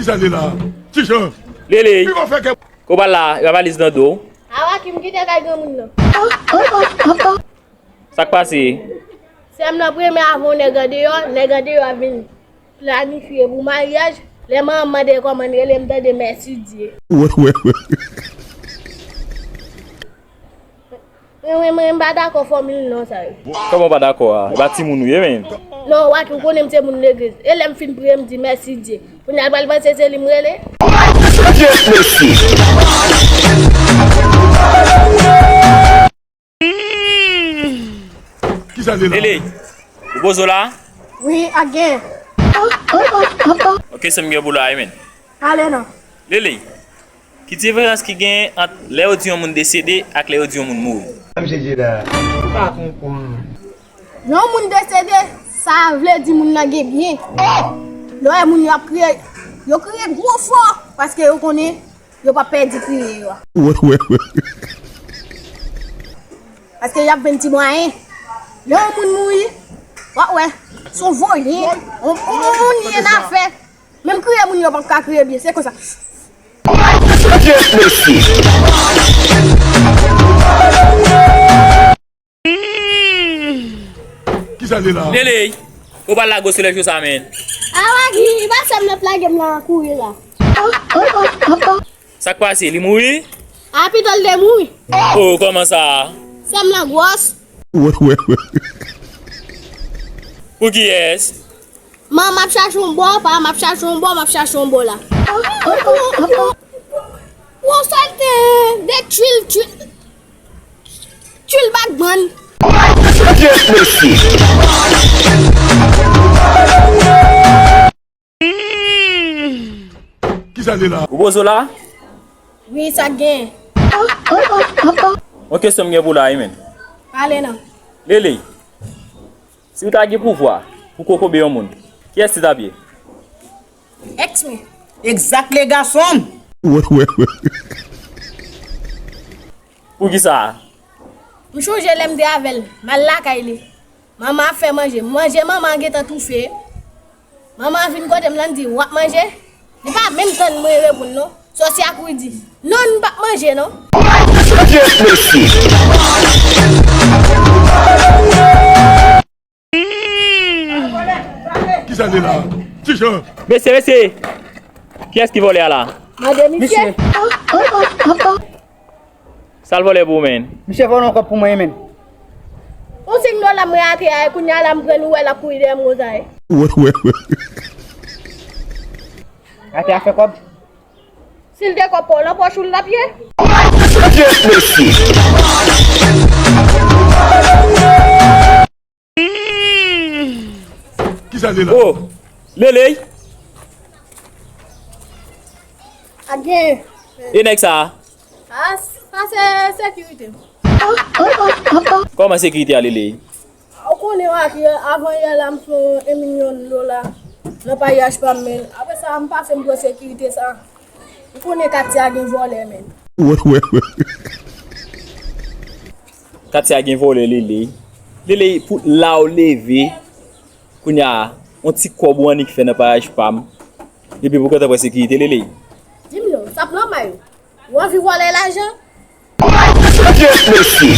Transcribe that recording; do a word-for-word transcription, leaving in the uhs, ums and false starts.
Kisa li la? Ti Jan. Lele. Li va fè kè. Ko ba la, e pa valiz nan do. Awa ki m kite kay granmoun nan. Sa k pase? Sè m nan premye avè yon nèg andeyò, nèg andeyò a vin planifye pou maryaj. Lè manman m mande kòman n rele, m tande Mèsidye. Wè, wè, wè. Mwen, mwen, mwen, m pa dakò fòmil non sa yo. Kòman w pa dakò a? E pa timoun ou ye, men. Non, Waky, ou konnen m se moun legliz. E lè m fin priye, m di Mèsidye. Kounye a l pral panse se li m rele. Dieu merci. Kisa li la? Lele, ou poze w la? Wi, ak gen. Ok, se m gen pou la, amen. Ale non. Lele, ki diferans ki gen ant lè yo di yon moun desede ak lè yo di yon moun mouri? Sa misye di la. Ou pa konprann. Lè yon moun desede, sa vle di moun nan gen byen. Lè w wè moun yo ap kriye, yo kriye gwo fò, paske yo konnen yo p ap pèdi kriye yo a. Wè, wè, wè. Paske y ap jwenn ti mwayen. Lè yon moun mouri, w ap wè, se yon volè, yon, yon, yon moun li ye nan afè. Menm kriye moun yo p ap ka kriye byen, se konsa. Dieu merci. Kisa li la? Lele, ou pa lage w sou lècho sa, men. Awa ki, li pa sèm nan plage m nan kouri la. Sa k pase? Li mouri? A, pito l te mouri. Oh, kòman sa? Sèm nan gwòs. Wè, wè, wè. Pou kiyès? Man, m ap chache yon bò, pa, m ap chache yon bò, m ap chache yon bò la. Yon salte de twil, twil, twil batman. Dieu merci. Kisa li la? Ou poze w la? Wi, sa gen. Yon kesyon m gen pou la, wi, men. Pale non. Lele, si w ta gen pouvwa pou kokobe yon moun, kiyès li t ap ye? Èks mwen. Exactly, gason m. Wè, wè, wè. Poukisa? M chonje lè m te avè l, m al lakay li. Manman ap fè manje. Manje manman an gentan toufe. Manman an vin kote m, l ann di, "W ap manje?" Li pa menm tann mwen reponn non. Sòsyè a kouri di, "Non, n p ap manje non." Dieu merci. Kisa li la? Ti Jan. Mesye, mesye. Kiyès ki vòlè a la? Mande misye. Sa l vòlè pou ou, men? Misye vòlè yon kòb pou mwen, men. Yon senk dola mwen atè a, e kounye a la m pran nouvèl ap kouri dèyè m konsa, e. Wè, wè, wè. Atè a fè kòb? Si l te kòb pa w nan pòch ou l t ap ye? Dieu merci. Kisa li la? Oh, Lele. A gen. E nèg sa a? A, sa se sekirite. Kòman sekirite a, Lele? Ou konnen Waky, avan yè la m fè yon milyon dola nan paryaj pa m, men apre sa m pase m pran sekirite sa. Ou konnen katye a gen vòlè, men. Wè, wè, wè. Katye a gen vòlè, Lele. Lele, pou la w leve, kounye a, yon ti kòb ou annik fè nan paryaj pa m. Epi pou w gentan pran sekirite, Lele. Di m non, sa p nòmal. Ou anvi vòlè lajan? Dieu merci.